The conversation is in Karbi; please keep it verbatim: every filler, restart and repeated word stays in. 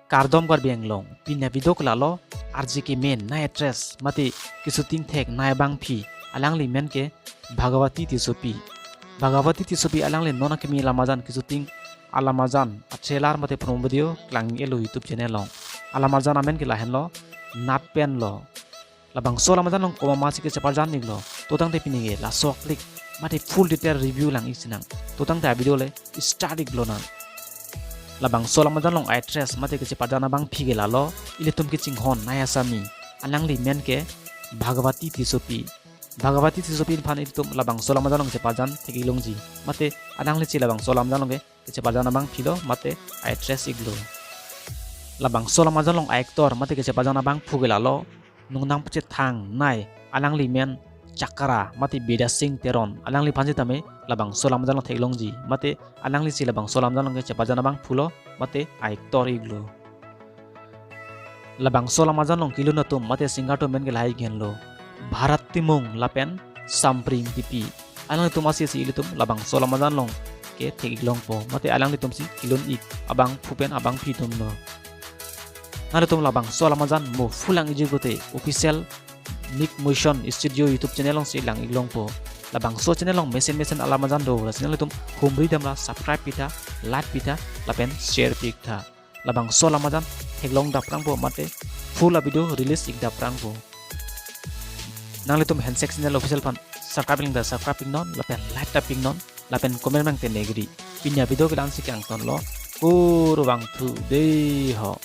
Kardom Karbi Anglong, pini avideo ke lalo, R J K main nai actress mate keshooting thek nai abangpi, alangli men ke Bhagavati Tissopi. Bhagavati Tissopi alangli non akimi alam ajan keshooting alam ajan a-trailer mate promo video klang-elo YouTube channel along. Alam ajan amen ke lahenlo, Nat Pen Lo. Labangso alam ajan along komat si kacheparjan iklo. To tangte pini ke laso a-clip mate full detail review lang-ik sinang. To tangte avideo le start iklonang. Labangso alam ajan along actress mate kacheparjan abangpi ke lalo, ilitum kachinghon nai asami. Alangli men ke Bhagavati Tissopi. Bhagavati Tissopi aphan ilitum labangso alam ajan along cheparjan thek-ik longji. Mate alanglisi labangso alam ajan along ke kacheparjan abangpi lo mate actress iklo. Labangso alam ajan along actor mate kacheparjan abangphu ke lalo, nongnang pachethang nai, alangli men Chakra mate Bidya Singh Teron, alangliphan sitame labangso alam ajan along thek-ik longji. Mate alanglisi labangso alam ajan along kacheparjan abangphu lo mate actor iklo. Labangso alam ajan along kelun atum mate singer atum men ke lahai henlo, Bharat Timung lapen Sampri Ingtipi. Alanglitum asi si ilitum labangso alam ajan along ke thek-ik longpo. Mate alanglitum si kelun-ik abangphu pen abangpi atum lo. Nanglitum labangso alam ajan mo full lang-ikji pute official Nick Motion Studio YouTube channel alongsi lang-ik longpo. Labangso channel along mesen mesen alam ajan do, lasi nanglitum humri damra subscribe pitha, like pitha, lapen share piktha. Labangso alam ajan theklong daprangpo mate full avideo release ik daprangpo. Nanglitum Handshake Channel Official aphan subscribe link ta subscribe iknon, lapen like ta piknon, lapen comment nangtengnekri. Pini avideo ke la-ansi kangtonlo, kurvangthu dei ho.